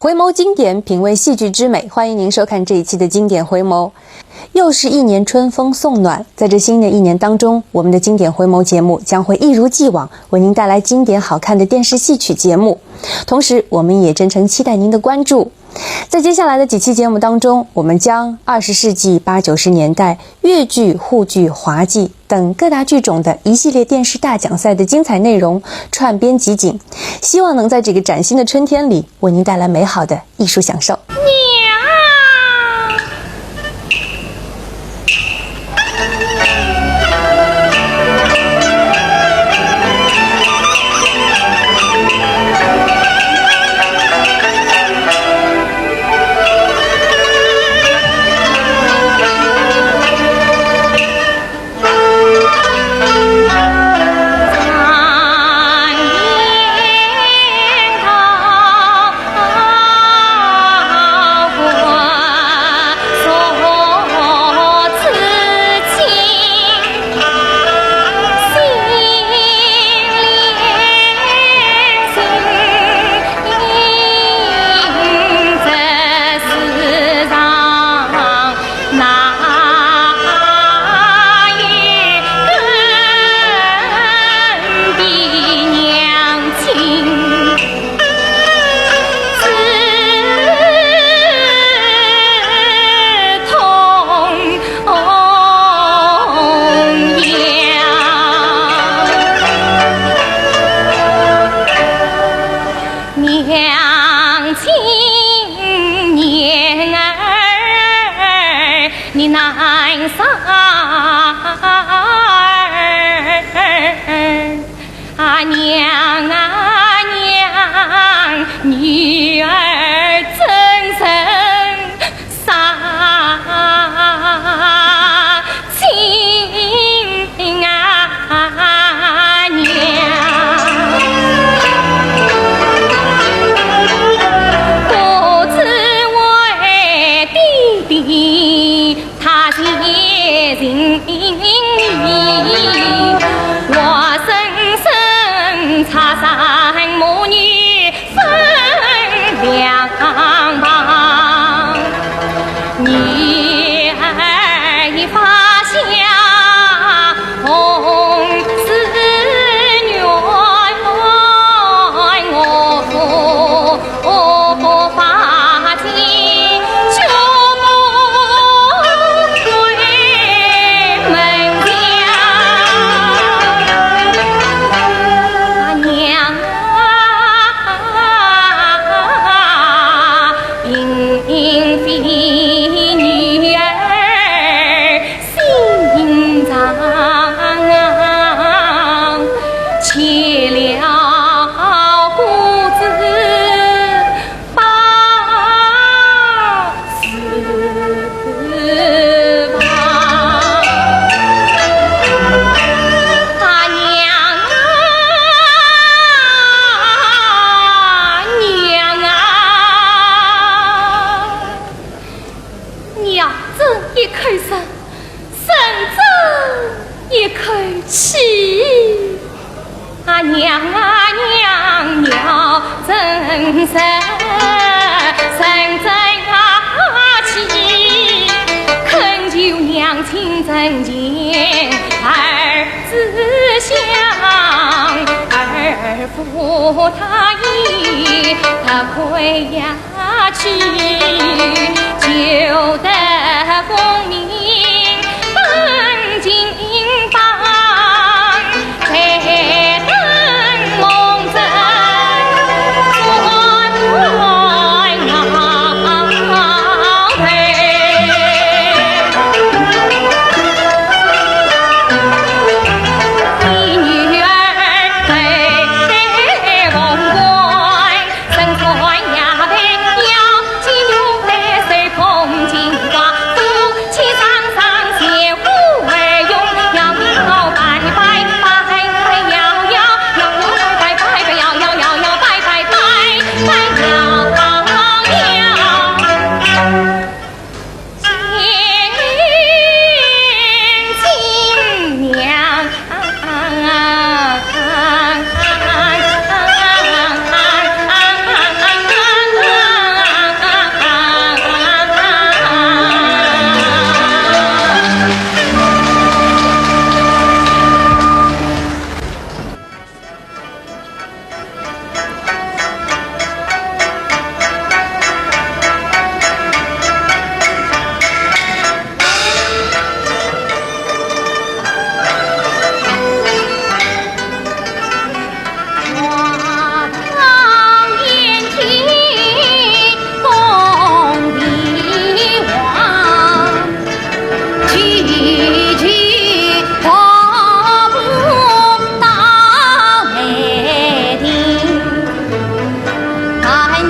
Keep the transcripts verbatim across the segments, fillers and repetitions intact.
回眸经典，品味戏剧之美，欢迎您收看这一期的经典回眸。又是一年春风送暖，在这新的一年当中，我们的经典回眸节目将会一如既往为您带来经典好看的电视戏曲节目。同时，我们也真诚期待您的关注。在接下来的几期节目当中，我们将二十世纪八九十年代越剧、沪剧、滑稽等各大剧种的一系列电视大奖赛的精彩内容串编集锦，希望能在这个崭新的春天里为您带来美好的艺术享受。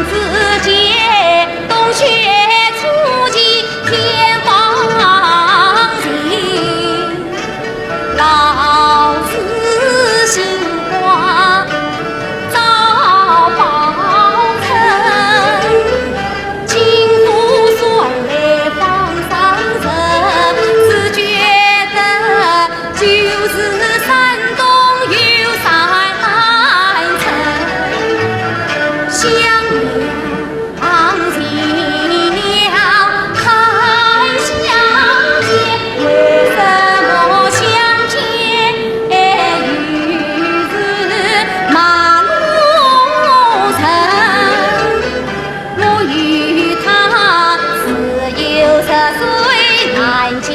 子建洞穴初见天王星，老子星光照宝城。金夫传来方上人，只觉得 就是山东有山城，襄阳城下乡间，为什么乡间又是马路人？ 我与他只有十岁难交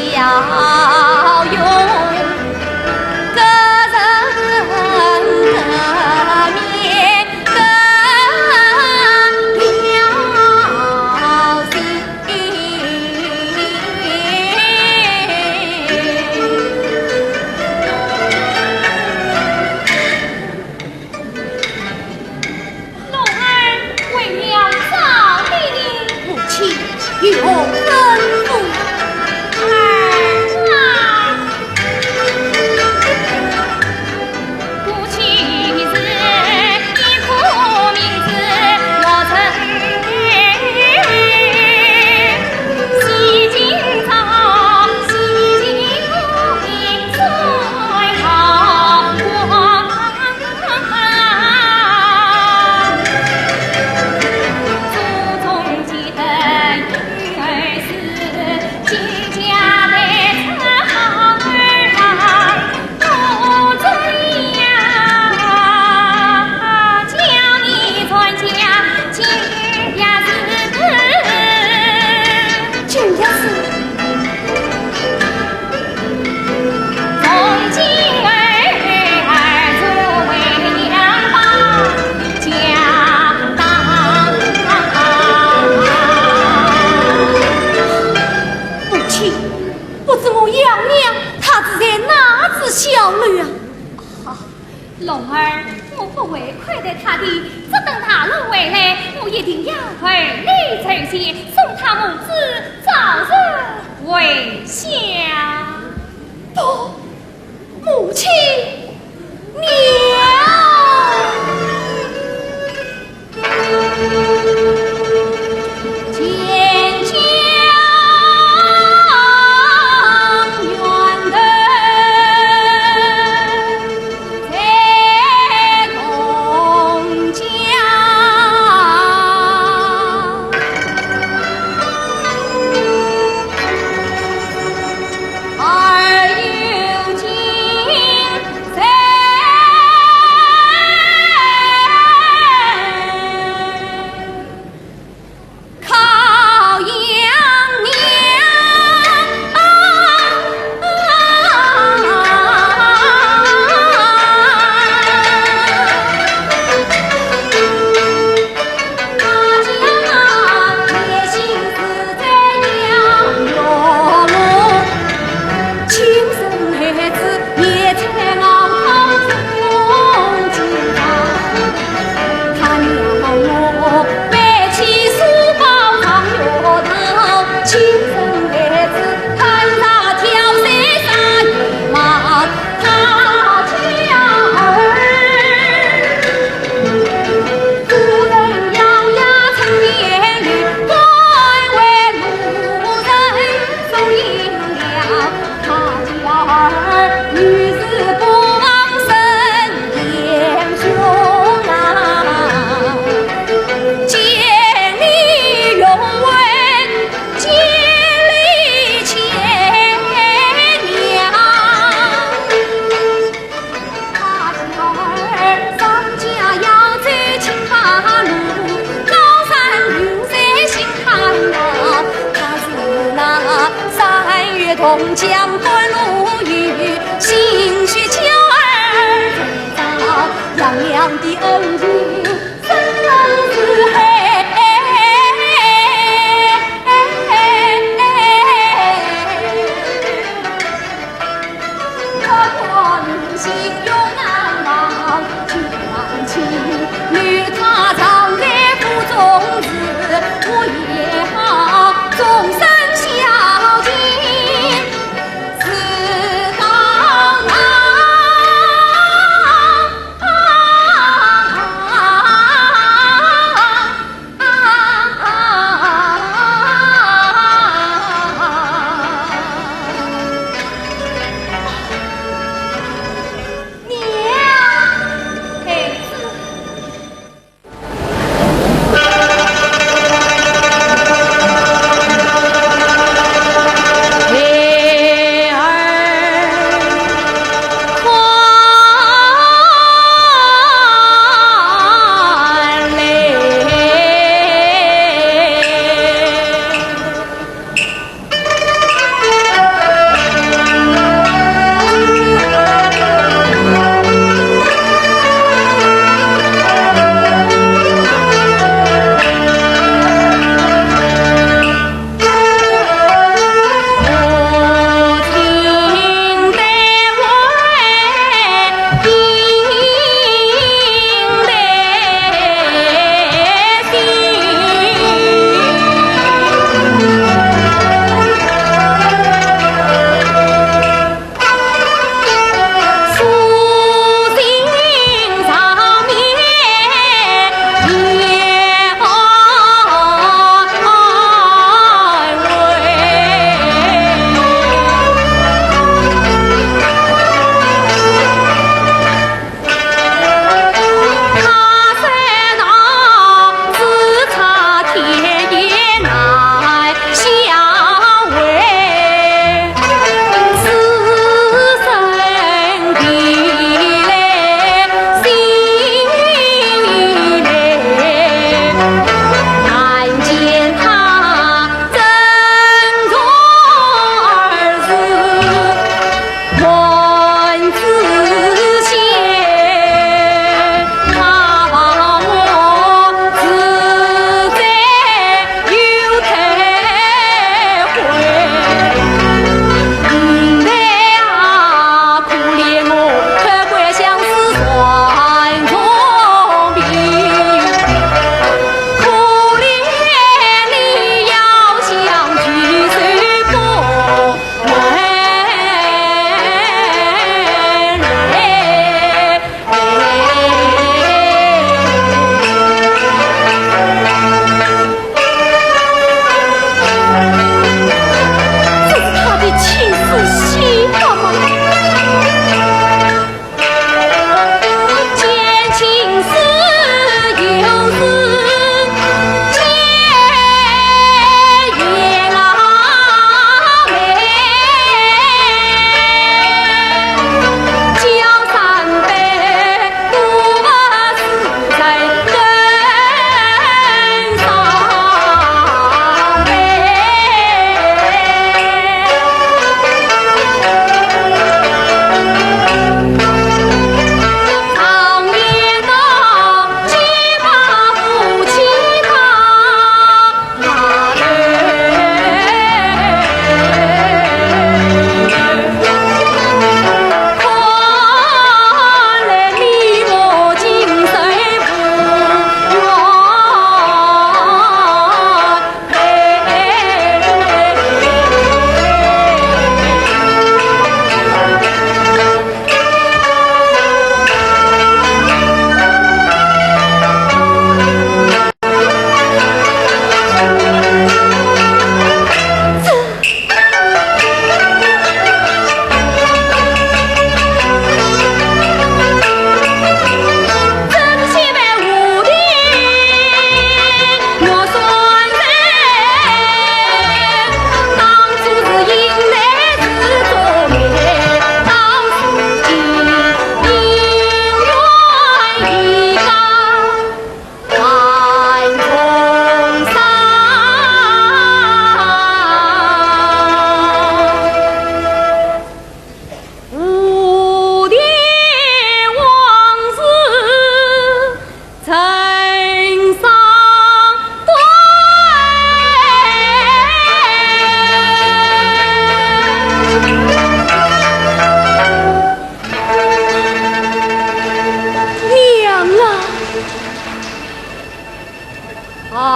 容，隔人隔面更要紧。 龙儿，为娘找你呢。母亲，有何吩咐？儿啊。 母亲，不知我杨娘她是在哪处小楼啊？啊，龙儿，我不会亏待她的，只等大龙回来，我一定要为你成亲，送她母子早日回乡。不， 母亲，娘。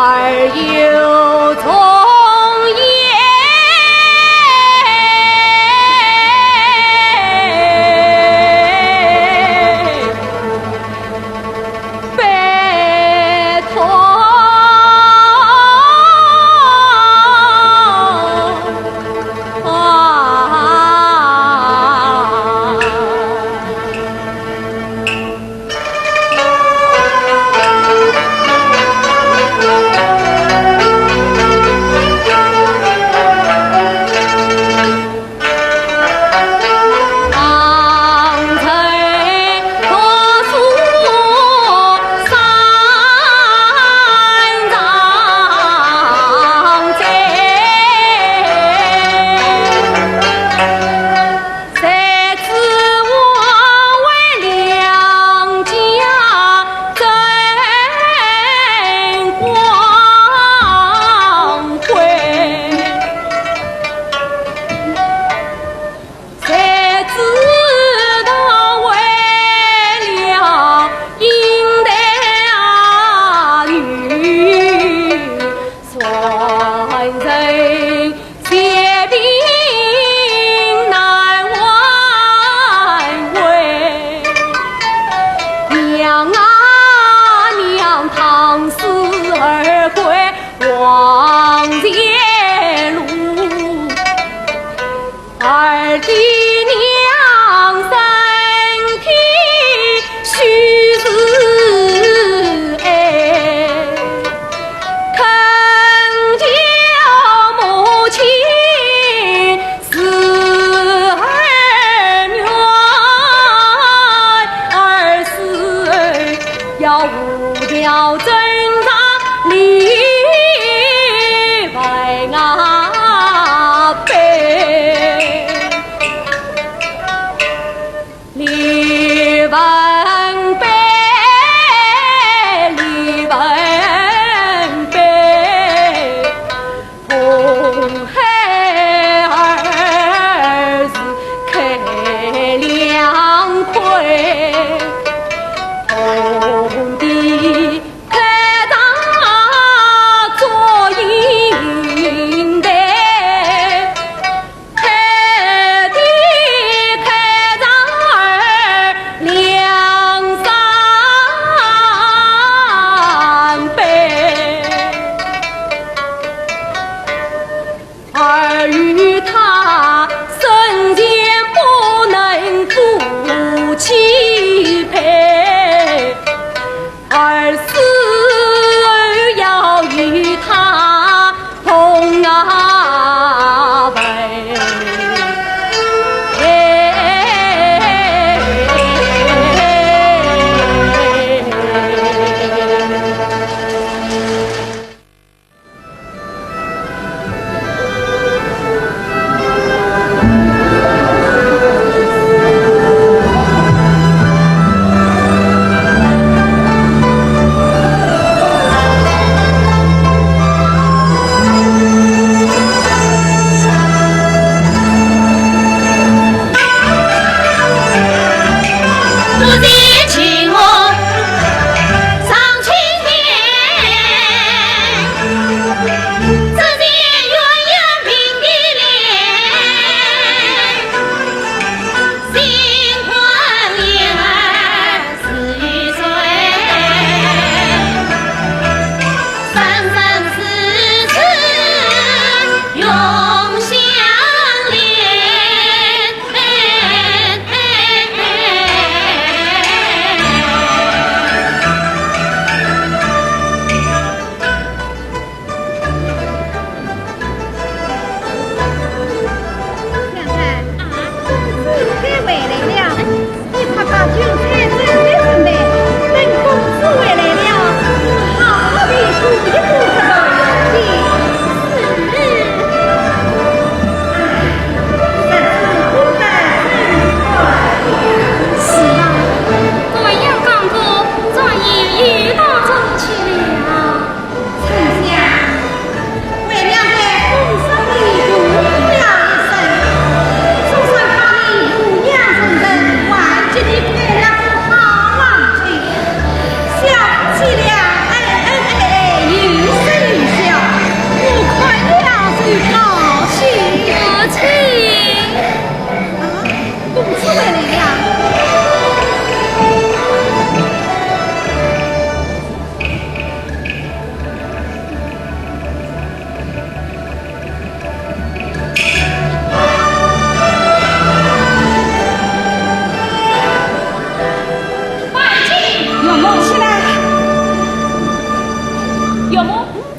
儿有从言，拜托。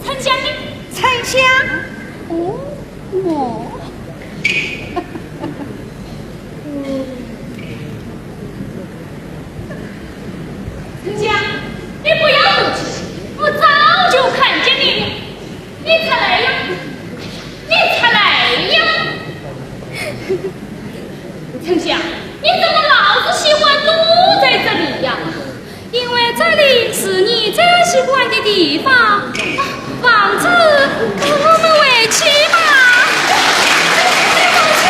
沉香呢？沉香？哦，我。沉香，你不要生气，我早就看见你了。你出来呀，你出来呀！沉香，你怎么老是喜欢躲在这里呀？因为这里是你最喜欢的地方。啊，王子，我们回去吧。回去。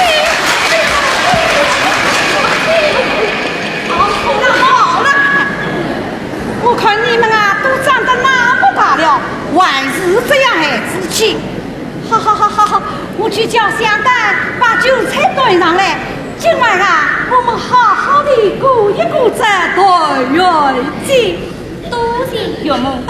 好，好了，好了，我看你们啊，都长得那么大了，还是这样孩子气。好好好好好，我去叫香袋，把酒菜端上来。今晚啊，我们好好地过一过这团圆节。多谢岳母。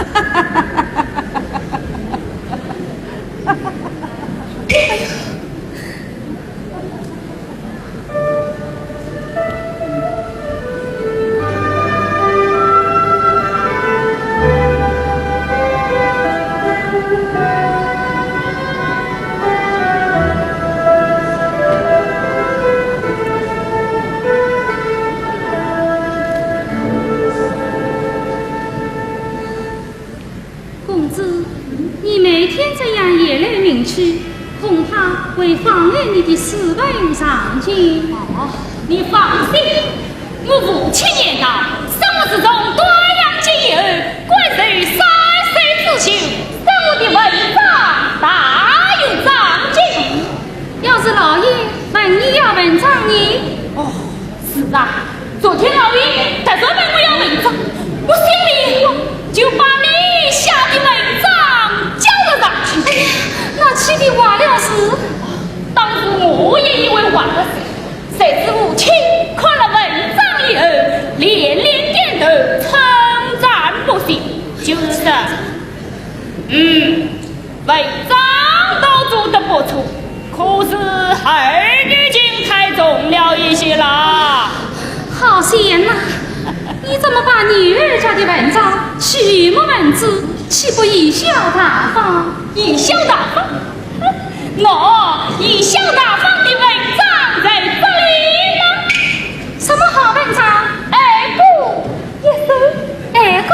公子，你每天这样夜来梦去，恐怕会妨碍你的诗文上进。哦，你放心，我父亲言道，生我自从断阳节以后，官受三岁之刑，使我的文章大有长进。要是老爷问你要文章呢？哦， 是啊，昨天老爷突然问我要文章，我心里一慌，就把你写的文章交了上去。哎呀，那岂不坏了事？当时我也以为坏了事，谁知父亲看了文章以后，连连点头，称赞不息，就是说，嗯，文章倒做得不错，可是儿女情太重了一些啦。好贤呐，你怎么把女儿家的文章取墨文字，岂不贻笑大方？贻笑大方？喏，贻笑大方的文章在这里呢。什么好文章？二姑一首。二姑？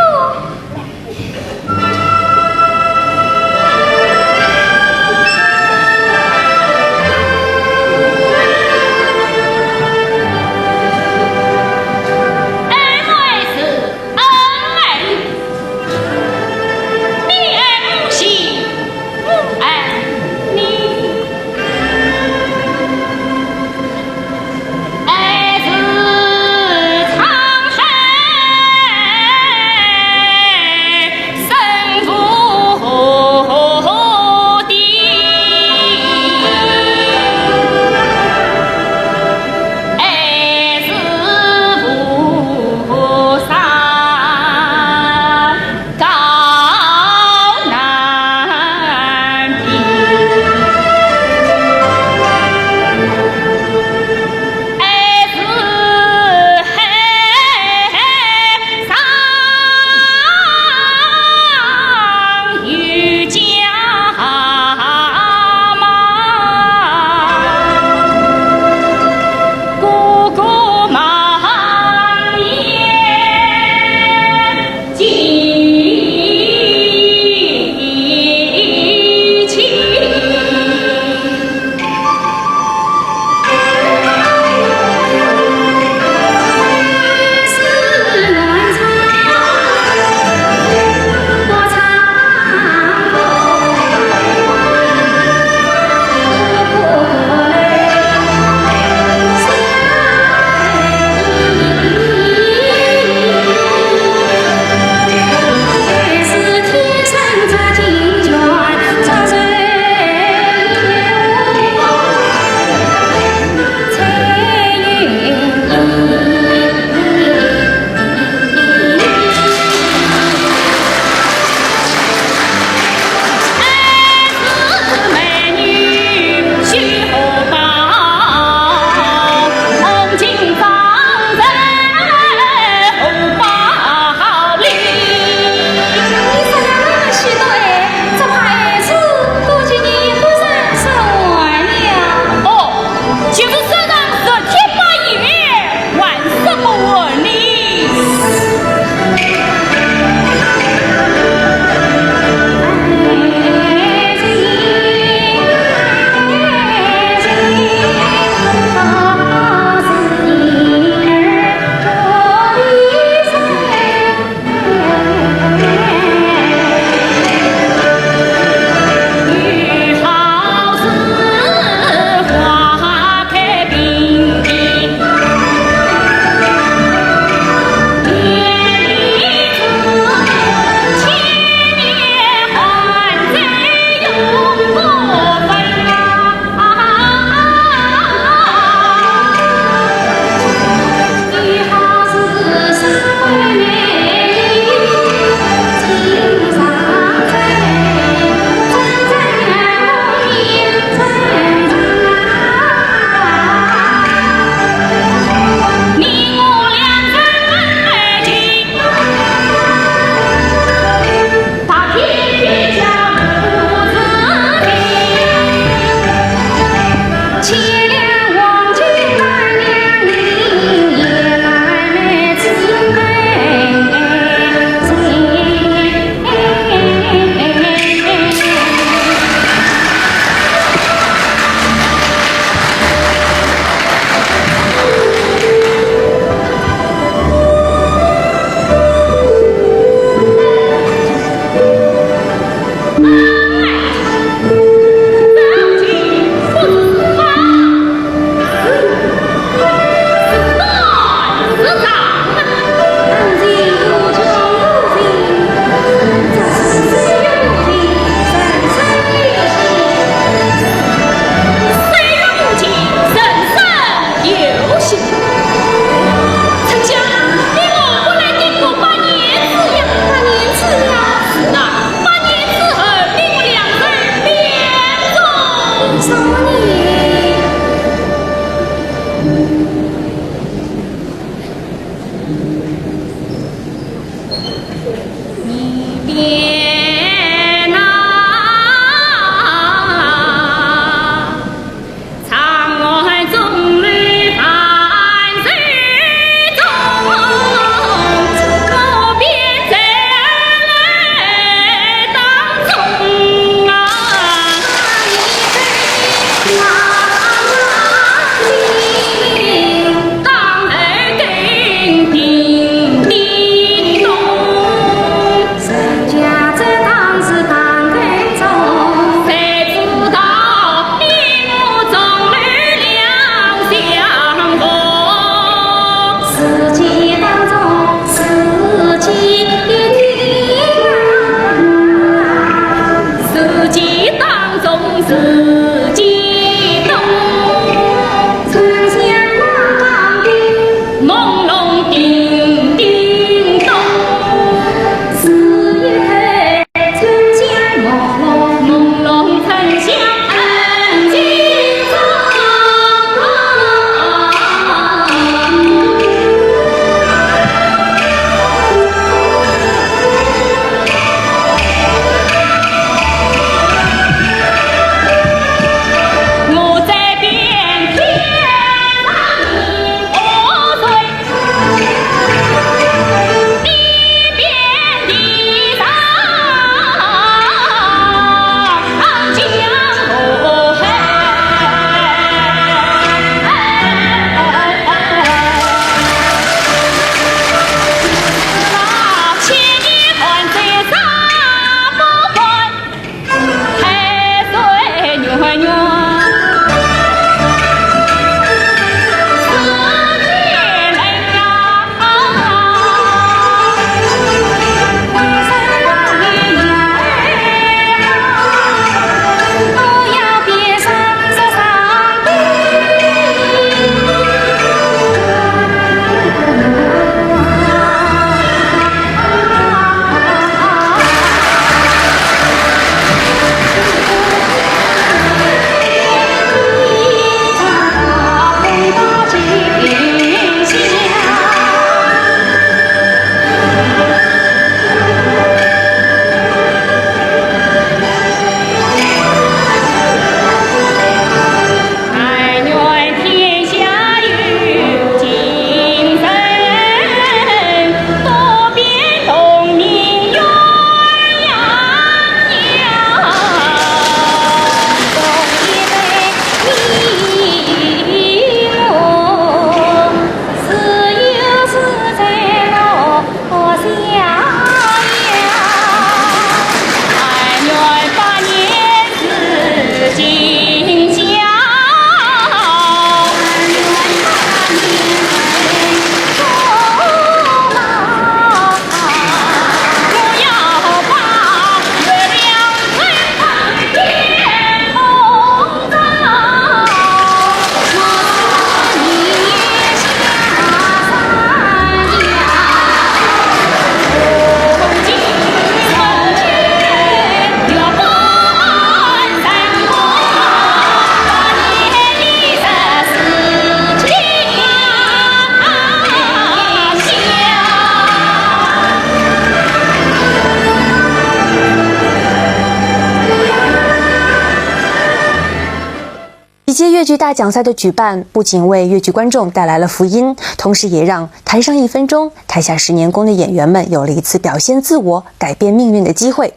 这越剧大奖赛的举办，不仅为越剧观众带来了福音，同时也让台上一分钟，台下十年功的演员们有了一次表现自我、改变命运的机会。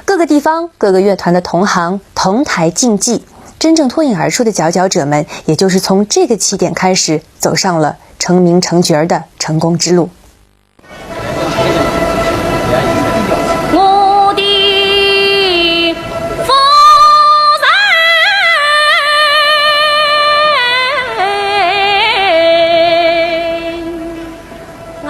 各个地方、各个乐团的同行同台竞技，真正脱颖而出的佼佼者们，也就是从这个起点开始，走上了成名成角儿的成功之路。我的夫人啊。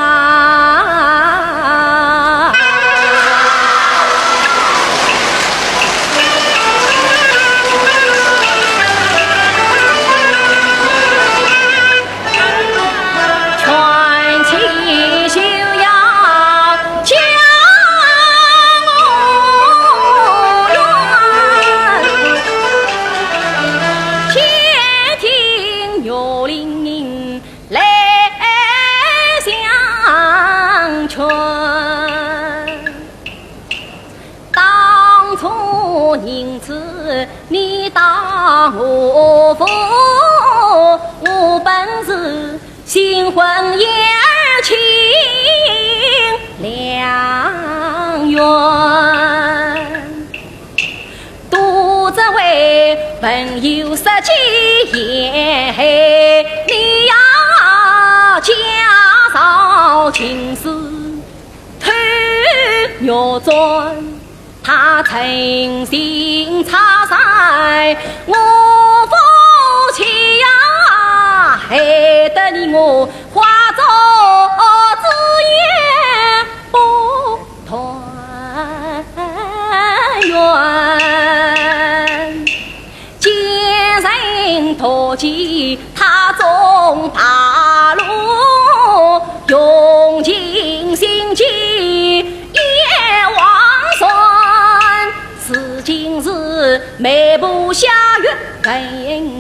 当初人子你当我父，我本是新婚燕尔亲良缘。都只为朋友说起，你呀，家少情事 偷玉簪，他存心拆散我夫妻呀，害得你我化作纸鸢不团圆。 奸人图计踏中大路，用尽心机也枉算。如今是眉目下月更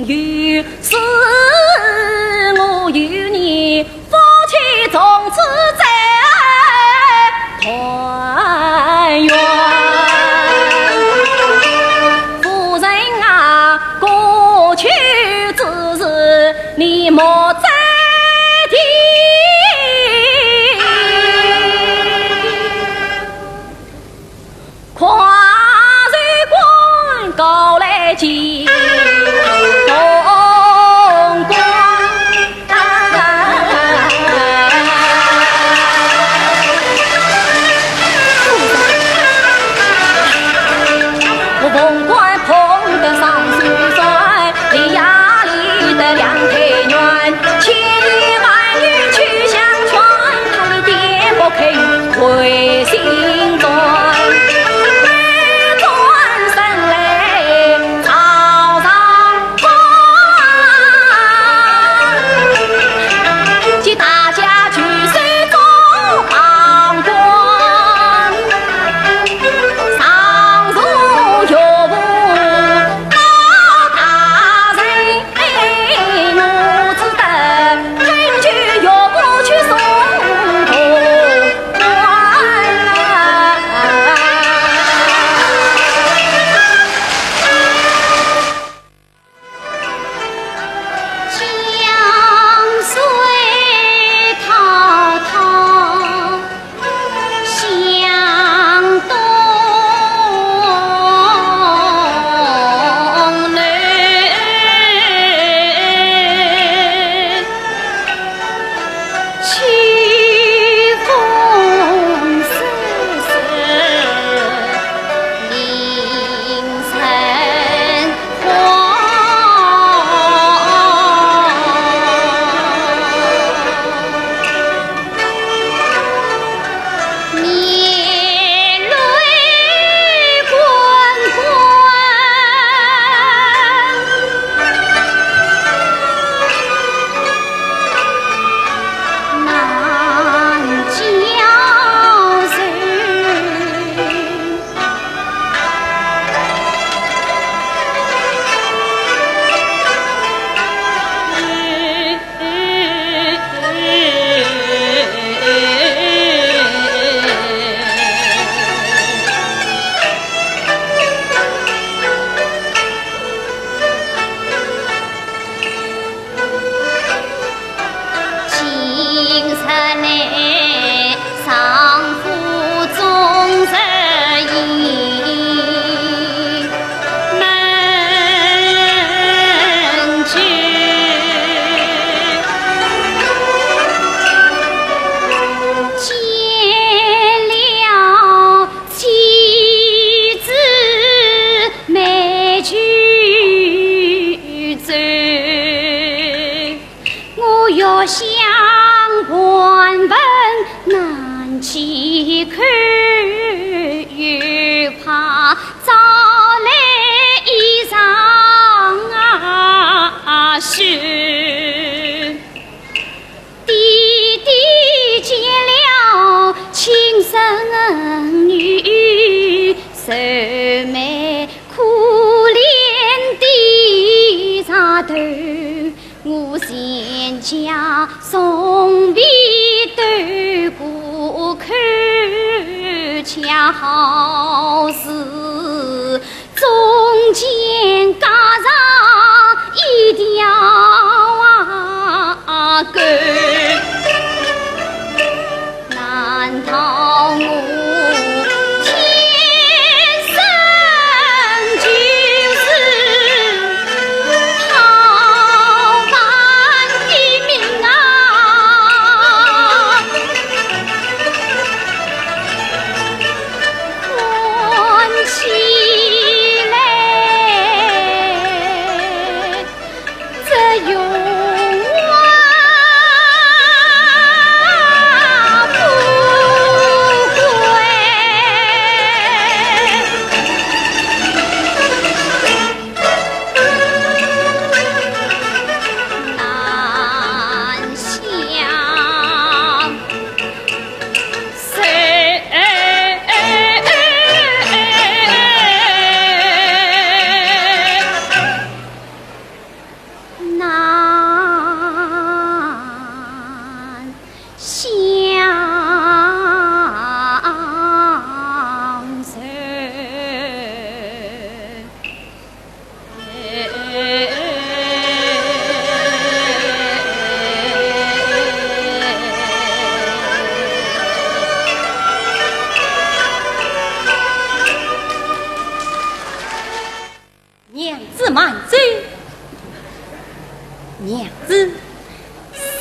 有，是我与你 夫妻从此再团圆。夫人啊，过去之事你莫再提。 快随官告来见东官。爹爹见了亲生女，愁眉苦脸的颳头，我全家从未斗过口，恰好是 中间夹上一条啊沟。难道我天生就是讨饭的命啊？ 看起来，这荣华富贵 难相随。难相随。 娘子慢走。娘子，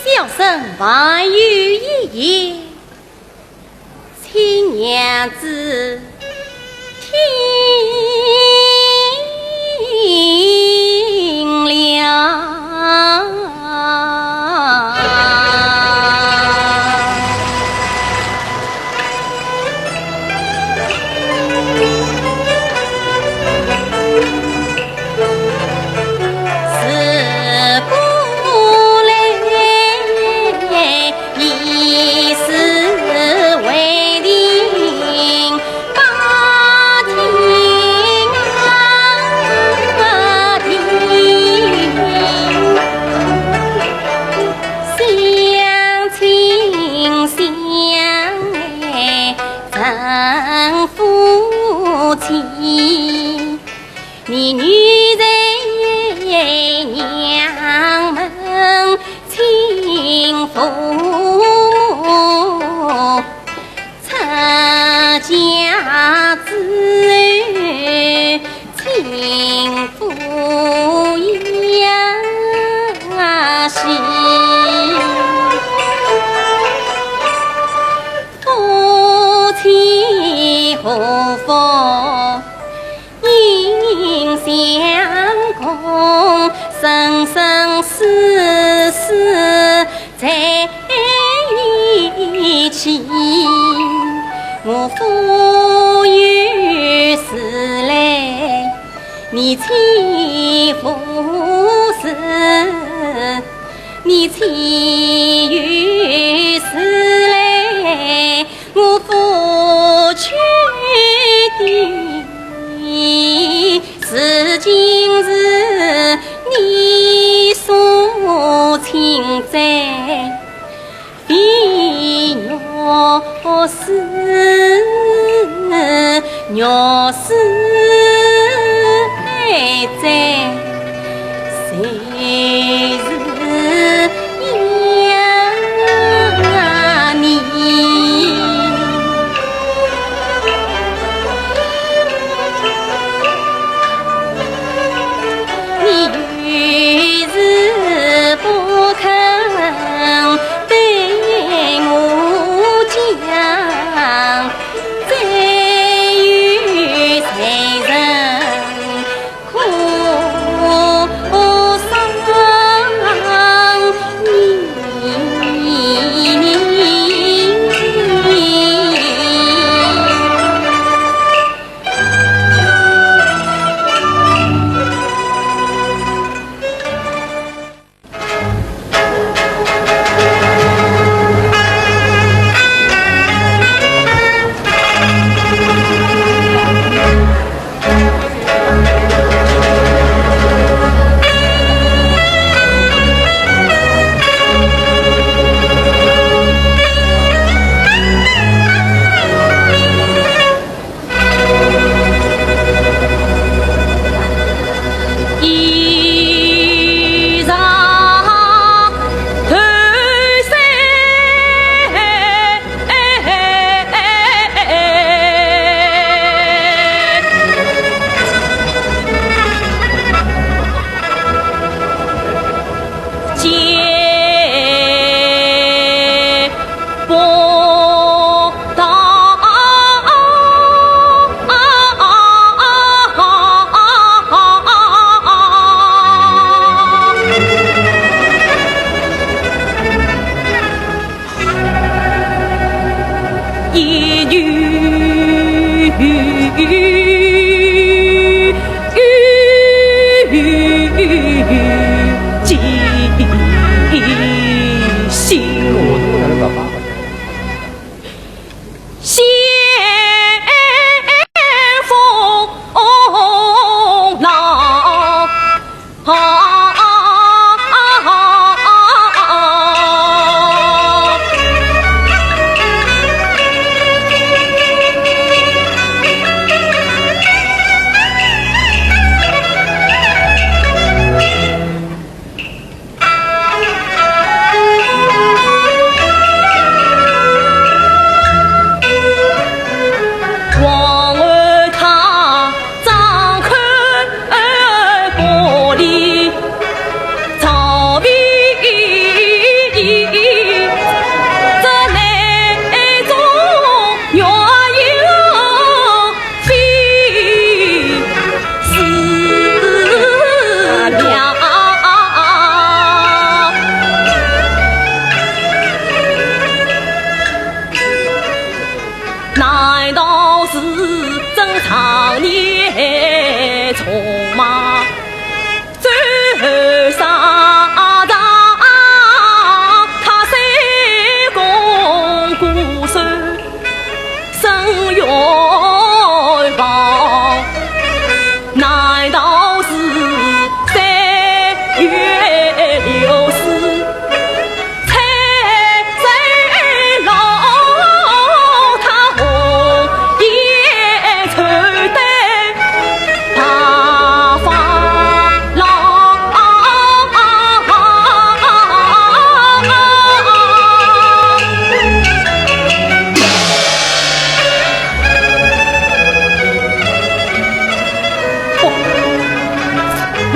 小生还有一言， 请娘子听了。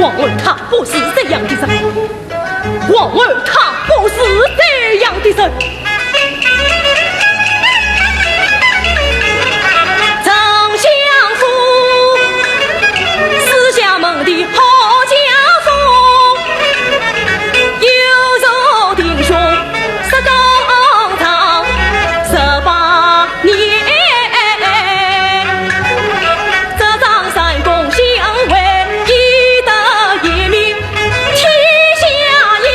皇后她不是这样的人，皇后她不是这样的人。丞相府，四相门第好家风，有如弟兄十公丈，十八年，这张三公相会，一得一名天下扬。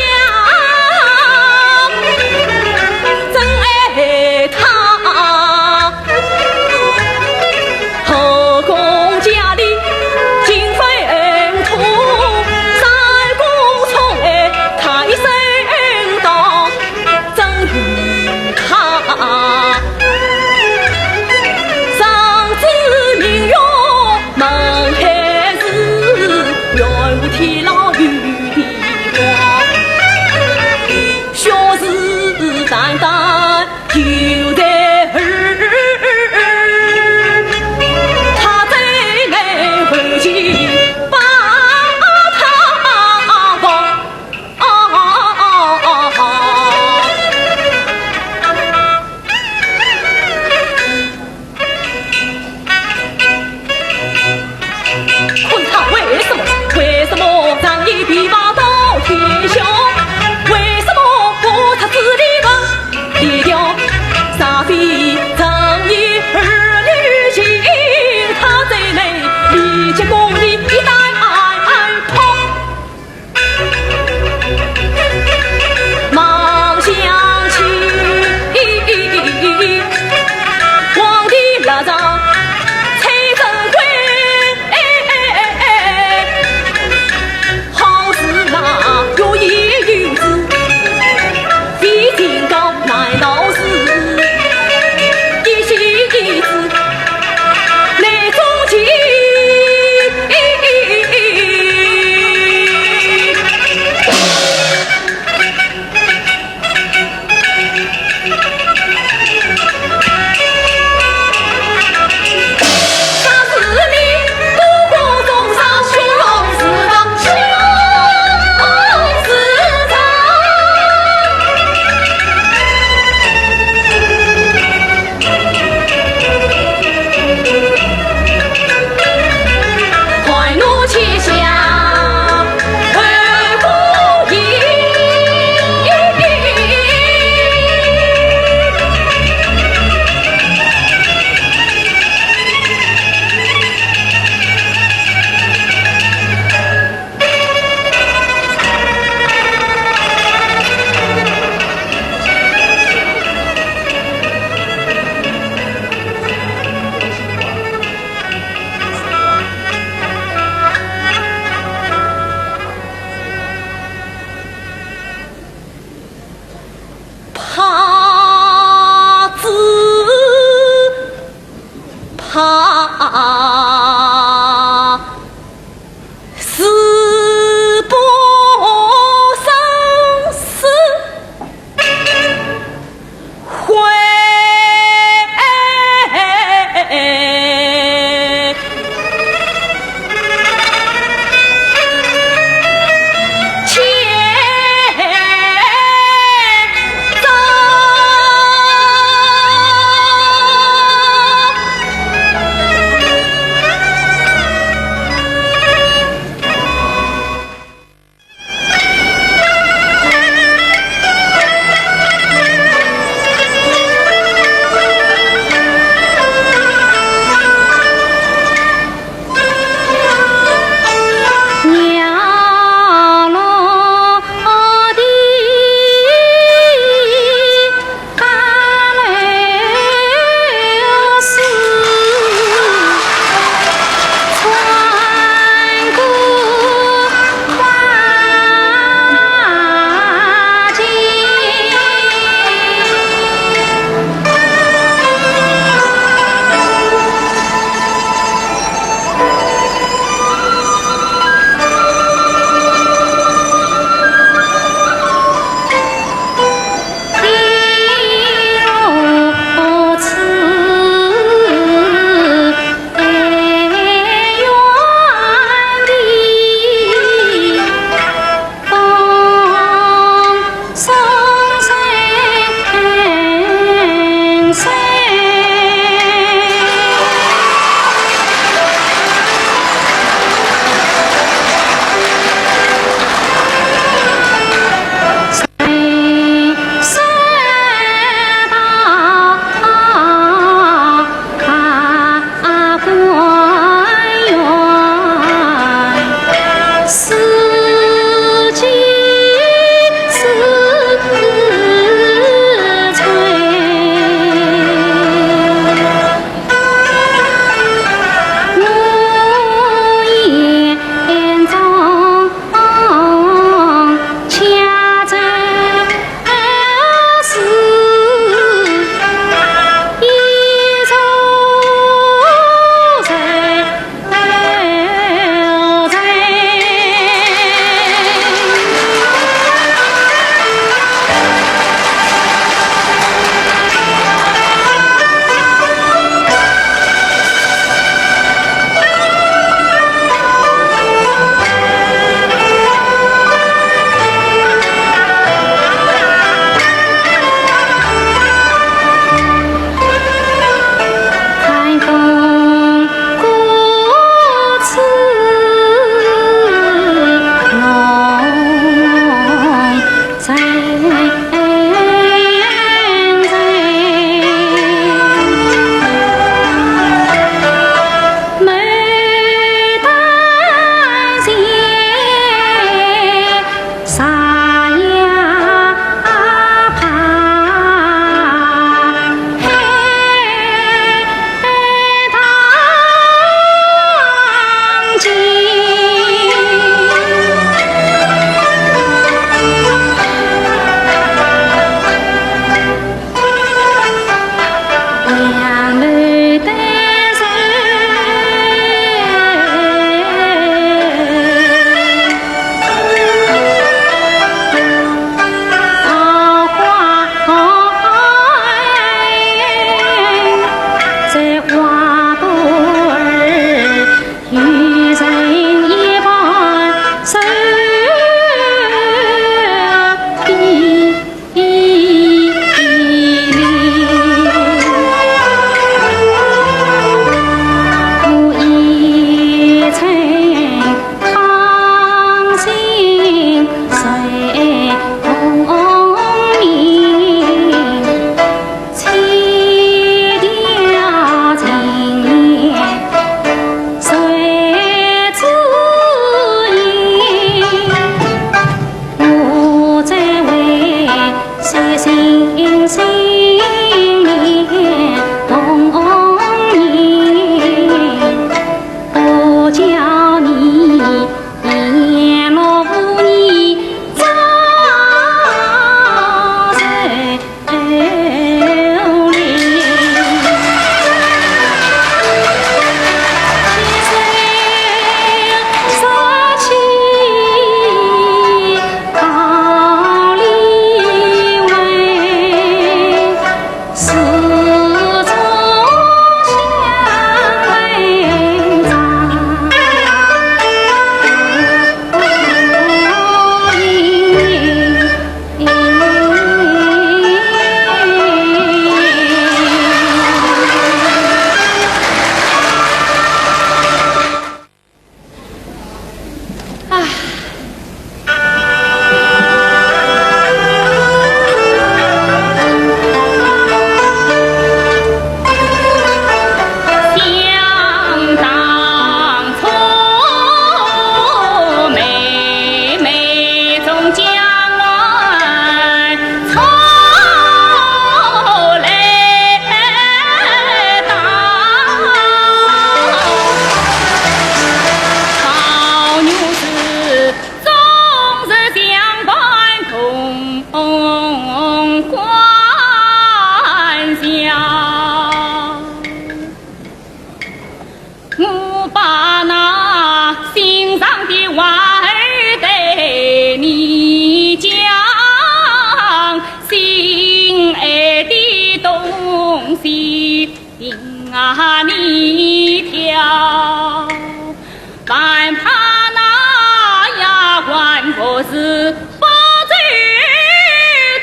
我是不知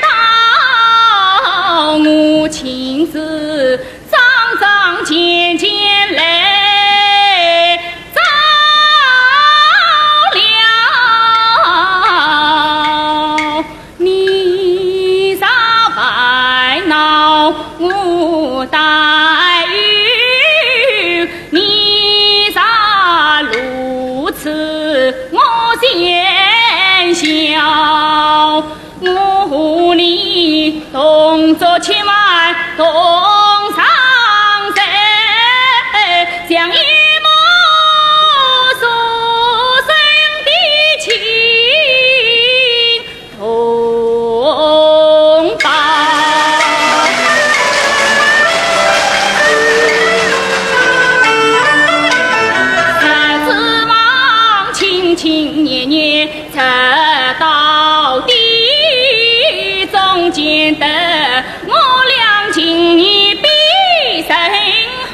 道，我亲自张张健健来找了。 你若烦恼我担忧，你若如痴我见笑，我和你同坐千万同上阵，像一母所生的亲 同胞。十指望亲亲热热直到底，中间的我俩情谊比人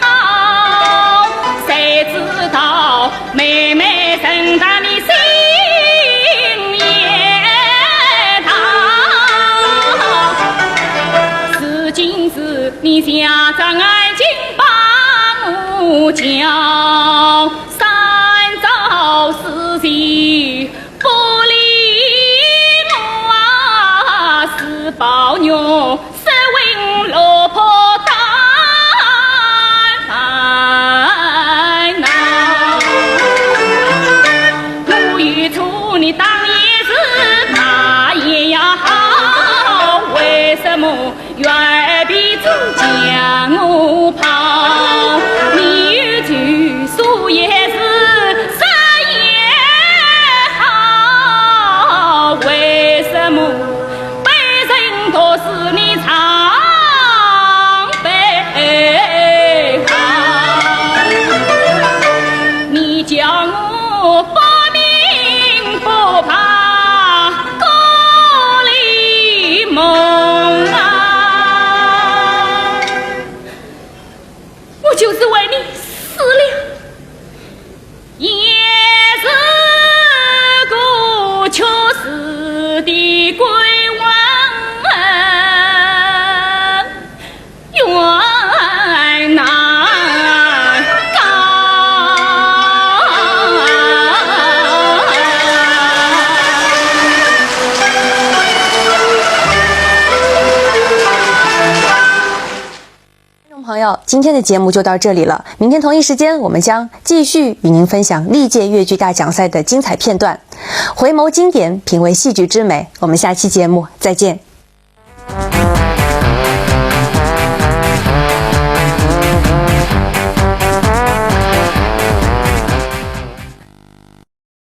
好，谁知道妹妹沉到你心也痛。如今是你家长眼睛把我叫，三朝四夕不理我啊，是宝玉 失魂落魄到烦恼。我有错，你当年是那也要好，为什么原皮子将我抛？你有罪，说也是，说也好，为什么 被人都是你常被好，你叫我不明不白，故里梦啊，我就是为你死了。 也是个确实的鬼魂，怨难告。听众朋友，今天的节目就到这里了。明天同一时间，我们将继续与您分享历届越剧大奖赛的精彩片段。回眸经典，品味戏剧之美。我们下期节目再见。